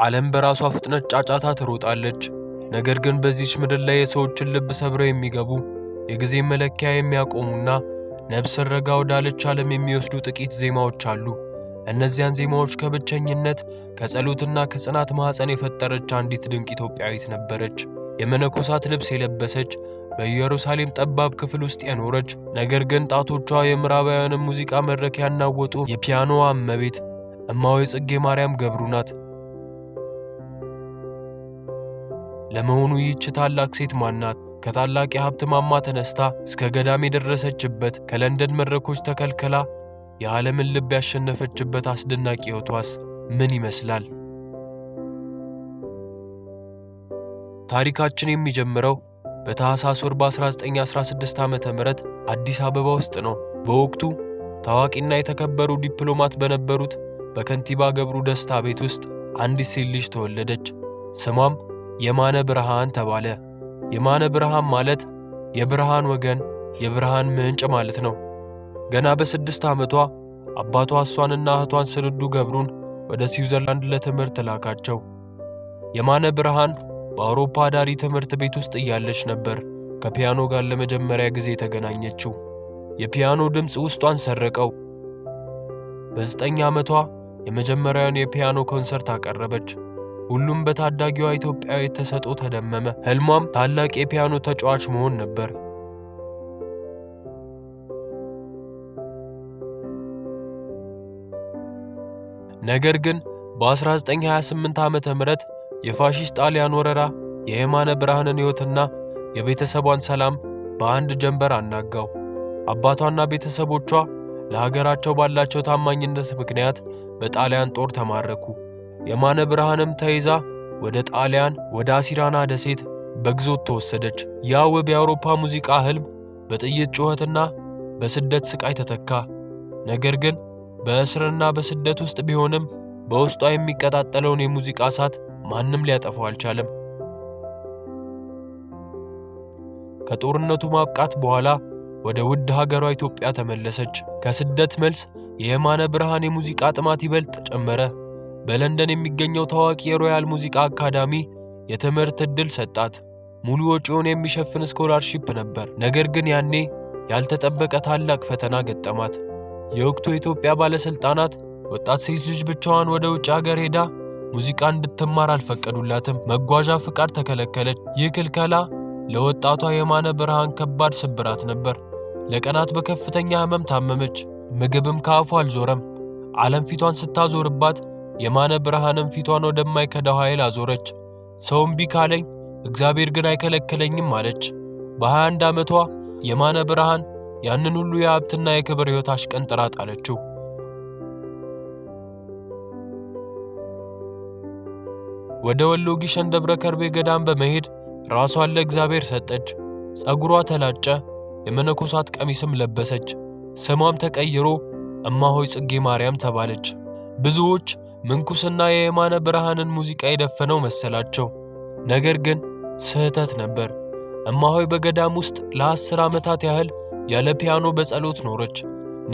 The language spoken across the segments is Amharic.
ዓለም በራሷ ፍጥነት ጫጫታ ትሮጣለች። ነገር ግን በዚህች ምድር ላይ የሰዎችን ልብ ሰብረው የሚገቡ፣ የጊዜ መለኪያ የሚያቆሙና ነፍስን ረጋ ወዳለች ዓለም የሚወስዱ ጥቂት ዜማዎች አሉ። እነዚያን ዜማዎች ከብቸኝነት፣ ከጸሎትና ከጽናት ማኅፀን የፈጠረች አንዲት ድንቅ ኢትዮጵያዊት ነበረች። የመነኮሳት ልብስ የለበሰች፣ በኢየሩሳሌም ጠባብ ክፍል ውስጥ የኖረች፣ ነገር ግን ጣቶቿ የምዕራባውያንን ሙዚቃ መድረክ ያናወጡ የፒያኖዋ እመቤት እማሆይ ጽጌ ማርያም ገብሩ ናት። ለመሆኑ ይህች ታላቅ ሴት ማን ናት? ከታላቅ የሀብት ማማ ተነስታ እስከ ገዳም የደረሰችበት፣ ከለንደን መድረኮች ተከልክላ የዓለምን ልብ ያሸነፈችበት አስደናቂ ሕይወቷስ ምን ይመስላል? ታሪካችን የሚጀምረው በታህሳስ ወር በ1916 ዓ.ም አዲስ አበባ ውስጥ ነው። በወቅቱ ታዋቂና የተከበሩ ዲፕሎማት በነበሩት በከንቲባ ገብሩ ደስታ ቤት ውስጥ አንዲት ሴት ልጅ ተወለደች። ስሟም የማነ ብርሃን ተባለ። የማነ ብርሃን ማለት የብርሃን ወገን፣ የብርሃን ምንጭ ማለት ነው። ገና በ6 ዓመቷ አባቷ እሷንና እህቷን ስንዱ ገብሩን ወደ ስዊዘርላንድ ለትምህርት ላካቸው። የማነ ብርሃን በአውሮፓ አዳሪ ትምህርት ቤት ውስጥ እያለች ነበር ከፒያኖ ጋር ለመጀመሪያ ጊዜ የተገናኘችው። የፒያኖ ድምፅ ውስጧን ሰረቀው። በ9 ዓመቷ የመጀመሪያውን የፒያኖ ኮንሰርት አቀረበች። ሁሉም በታዳጊዋ ኢትዮጵያዊት ተሰጥኦ ተደመመ። ህልሟም ታላቅ የፒያኖ ተጫዋች መሆን ነበር። ነገር ግን በ1928 ዓመተ ምህረት የፋሺስት ጣሊያን ወረራ የየማነ ብርሃንን ሕይወትና የቤተሰቧን ሰላም በአንድ ጀንበር አናጋው። አባቷና ቤተሰቦቿ ለሀገራቸው ባላቸው ታማኝነት ምክንያት በጣሊያን ጦር ተማረኩ። የማነ ብርሃንም ተይዛ ወደ ጣሊያን ወደ አሲራና ደሴት በግዞት ተወሰደች። ያ ውብ የአውሮፓ ሙዚቃ ህልም በጥይት ጩኸትና በስደት ስቃይ ተተካ። ነገር ግን በእስርና በስደት ውስጥ ቢሆንም በውስጧ የሚቀጣጠለውን የሙዚቃ እሳት ማንም ሊያጠፋው አልቻለም። ከጦርነቱ ማብቃት በኋላ ወደ ውድ ሀገሯ ኢትዮጵያ ተመለሰች። ከስደት መልስ የየማነ ብርሃን የሙዚቃ ጥማት ይበልጥ ጨመረ። በለንደን የሚገኘው ታዋቂ የሮያል ሙዚቃ አካዳሚ የትምህርት ዕድል ሰጣት። ሙሉ ወጪውን የሚሸፍን scholarship ነበር። ነገር ግን ያኔ ያልተጠበቀ ታላቅ ፈተና ገጠማት። የወቅቱ የኢትዮጵያ ባለሥልጣናት ወጣት ሴት ልጅ ብቻዋን ወደ ውጭ ሀገር ሄዳ ሙዚቃ እንድትማር አልፈቀዱላትም። መጓዣ ፍቃድ ተከለከለች። ይህ ክልከላ ለወጣቷ የማነ ብርሃን ከባድ ስብራት ነበር። ለቀናት በከፍተኛ ሕመም ታመመች። ምግብም ከአፏ አልዞረም። ዓለም ፊቷን ስታዞርባት የማነ ብርሃንም ፊቷን ወደማይከዳው ኃይል አዞረች። ሰው እምቢ ካለኝ እግዚአብሔር ግን አይከለክለኝም አለች። በ21 ዓመቷ የማነ ብርሃን ያንን ሁሉ የሀብትና የክብር ሕይወት አሽቀንጥራ ጣለችው። ወደ ወሎ ጊሸን ደብረ ከርቤ ገዳም በመሄድ ራሷን ለእግዚአብሔር ሰጠች። ጸጉሯ ተላጨ፣ የመነኮሳት ቀሚስም ለበሰች። ስሟም ተቀይሮ እማሆይ ጽጌ ማርያም ተባለች። ብዙዎች ምንኩስና የየማነ ብርሃንን ሙዚቃ የደፈነው መሰላቸው። ነገር ግን ስህተት ነበር። እማሆይ በገዳም ውስጥ ለ10 ዓመታት ያህል ያለ ፒያኖ በጸሎት ኖረች።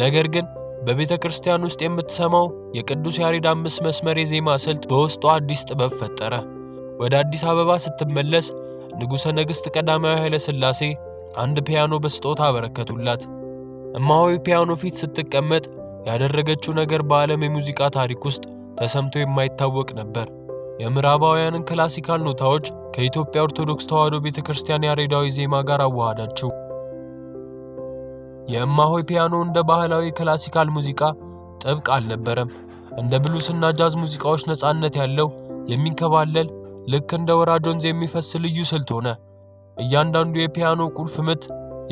ነገር ግን በቤተ ክርስቲያን ውስጥ የምትሰማው የቅዱስ ያሬድ 5 መስመር የዜማ ስልት በውስጧ አዲስ ጥበብ ፈጠረ። ወደ አዲስ አበባ ስትመለስ ንጉሠ ነገሥት ቀዳማዊ ኃይለ ሥላሴ አንድ ፒያኖ በስጦታ አበረከቱላት። እማሆይ ፒያኖ ፊት ስትቀመጥ ያደረገችው ነገር በዓለም የሙዚቃ ታሪክ ውስጥ ተሰምቶ የማይታወቅ ነበር። የምዕራባውያንን ክላሲካል ኖታዎች ከኢትዮጵያ ኦርቶዶክስ ተዋሕዶ ቤተክርስቲያን ያሬዳዊ ዜማ ጋር አዋሃዳቸው። የእማሆይ ፒያኖ እንደ ባህላዊ ክላሲካል ሙዚቃ ጥብቅ አልነበረም። እንደ ብሉስና ጃዝ ሙዚቃዎች ነፃነት ያለው፣ የሚንከባለል፣ ልክ እንደ ወራጅ ወንዝ የሚፈስ ልዩ ስልት ሆነ። እያንዳንዱ የፒያኖ ቁልፍ ምት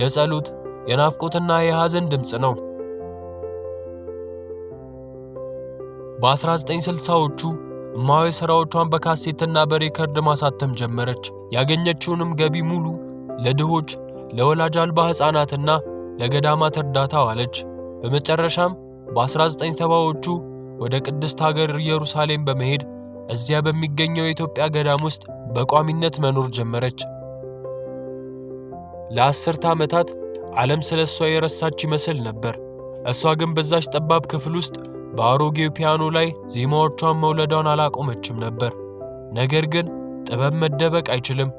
የጸሎት፣ የናፍቆትና የሐዘን ድምፅ ነው። በ1960ዎቹ እማሆይ ሥራዎቿን በካሴትና በሬከርድ ማሳተም ጀመረች። ያገኘችውንም ገቢ ሙሉ ለድሆች፣ ለወላጅ አልባ ሕፃናትና ለገዳማት እርዳታ ዋለች። በመጨረሻም በ1970ዎቹ ወደ ቅድስት ሀገር ኢየሩሳሌም በመሄድ እዚያ በሚገኘው የኢትዮጵያ ገዳም ውስጥ በቋሚነት መኖር ጀመረች። ለአስርተ ዓመታት ዓለም ስለ እሷ የረሳች ይመስል ነበር። እሷ ግን በዛች ጠባብ ክፍል ውስጥ በአሮጌው ፒያኖ ላይ ዜማዎቿን መውለዷን አላቆመችም ነበር። ነገር ግን ጥበብ መደበቅ አይችልም።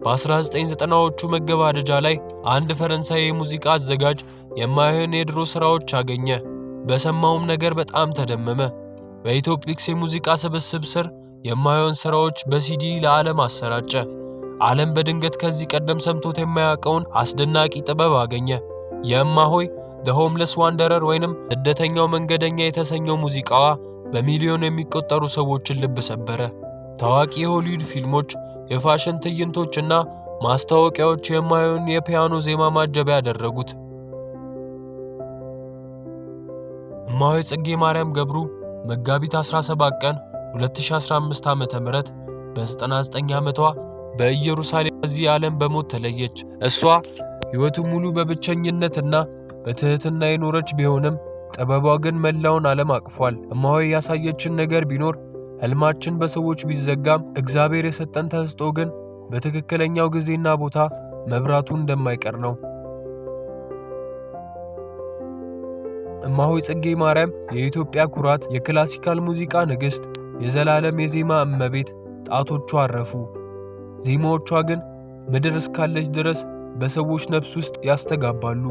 በ1990ዎቹ መገባደጃ ላይ አንድ ፈረንሳይ የሙዚቃ አዘጋጅ የእማሆይን የድሮ ሥራዎች አገኘ። በሰማውም ነገር በጣም ተደመመ። በኢትዮፒክስ የሙዚቃ ስብስብ ስር የእማሆይን ሥራዎች በሲዲ ለዓለም አሰራጨ። ዓለም በድንገት ከዚህ ቀደም ሰምቶት የማያውቀውን አስደናቂ ጥበብ አገኘ። የእማሆይ The Homeless Wanderer ወይንም ስደተኛው መንገደኛ የተሰኘው ሙዚቃዋ በሚሊዮን የሚቆጠሩ ሰዎችን ልብ ሰበረ። ታዋቂ የሆሊውድ ፊልሞች፣ የፋሽን ትዕይንቶች እና ማስታወቂያዎች የእማሆይን የፒያኖ ዜማ ማጀቢያ ያደረጉት። እማሆይ ጽጌ ማርያም ገብሩ መጋቢት 17 ቀን 2015 ዓ.ም በ99 ዓመቷ በኢየሩሳሌም ከዚህ ዓለም በሞት ተለየች። እሷ ሕይወቱ ሙሉ በብቸኝነትና በትህትና የኖረች ቢሆንም ጥበቧ ግን መላውን ዓለም አቅፏል። እማሆይ ያሳየችን ነገር ቢኖር ሕልማችን በሰዎች ቢዘጋም እግዚአብሔር የሰጠን ተሰጥኦ ግን በትክክለኛው ጊዜና ቦታ መብራቱ እንደማይቀር ነው። እማሆይ ጽጌ ማርያም የኢትዮጵያ ኩራት፣ የክላሲካል ሙዚቃ ንግሥት፣ የዘላለም የዜማ እመቤት። ጣቶቿ አረፉ፣ ዜማዎቿ ግን ምድር እስካለች ድረስ በሰዎች ነፍስ ውስጥ ያስተጋባሉ።